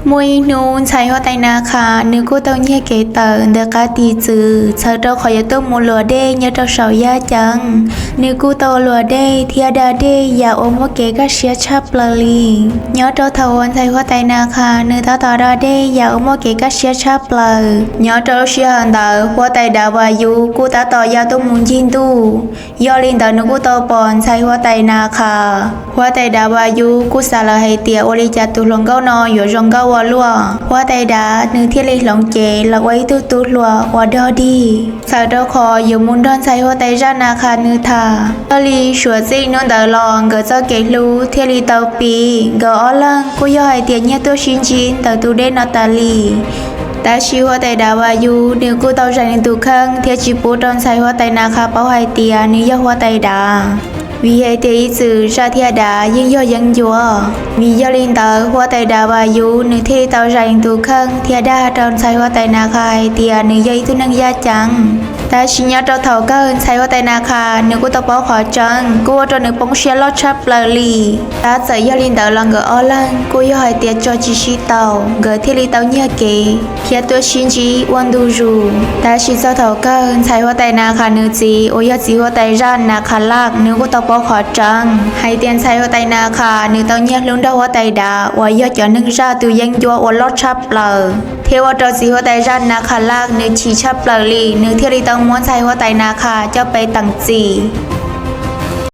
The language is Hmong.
Muaj ib hnub ntxhais huab tais Nas Khas nws kuj tau nyiag kev tawm ntawm qab tiv txwv txhawm rau qhov yuav tuaj mus luam dej nyob rau saum yaj ceeb. Nws kuj tau luam dej thiab da dej yam uas muaj kev kaj siab tshaj plaws li. Nyob rau thaum uas ntxhais huab tais Nas Khas nws tab tom da dej yam uas muaj kev kaj siab tshaj plaws, nyob rau lub sij hawm ntawd huab tais Dav Vas Yub kuj tab tom ya tuaj mus ncig ntuj. Yog li ntawd nws kuj tau pom ntxhais huab tais Nas Khas. Huab tais Dav Vas Yub kuj xav lawm hais tias ua li cas tus hluas nkauj no yuav zoo nkauj ua luaj. Huab tais Dav nws thiaj li hloov cev los ua ib tug tub hluas uas dog dig txhawm rau qhov yuav mus nrog ntxhais huab tais Zaj Nas Khas nws tham. Yog li suav txij hnub ntawd los nkawd txoj kev hlub thiaj li tau pib. Nkawd ob leeg kuj yog hais tias nyiag tuaj sib ntsib ntawm tus dej no tas li. Tab sis huab tais Dav Vas Yub nws kuj tau zais nws tus kheej thiab tsis pub rau ntxhais huab tais Nas Khas paub hais tias nws yog huab tais Dav. Vim hais tias ib txwm Zaj thiab Dav yeej yog yeeb ncuab. Vim yog li ntawd huab tais Dav Vas Yub nws thiaj li tau zais nws tus kheej thiab dag rau ntxhais huab tais Nas Khas hais tias nws yog ib tug neeg yaj ceeb. Tab sis nyob rau thaum kawg ntxhais huab tais Nas Khas nws kuj tau paub qhov tseeb kuj ua rau nws poob siab loj tshaj plaws li. Tab txawm yog li ntawd los nkawd ob leeg kuj yog hais tias tso tsis sib tau, nkawd thiaj li tau nyiag kev khiav tuaj sib ntsib ua ntu zus. Tab sis txog thaum kawg ntxhais huab tais Nas Khas nws txiv uas yog txiv huab tais Zaj Nas Khas Laj nws kuj tau paub qhov tseeb hais tias ntxhais huab tais Nas Khas nws tau nyiag hlub nrog huab tais Dav uas yog cov neeg zaj tus yeeb ncuab uas loj tshaj plaws, thiab ua rau txiv huab tais Zaj Nas Khas Laj nws chim tshaj plaws li, nws thiaj li tau muab ntxhais huab tais Nas Khas coj pe teem txim.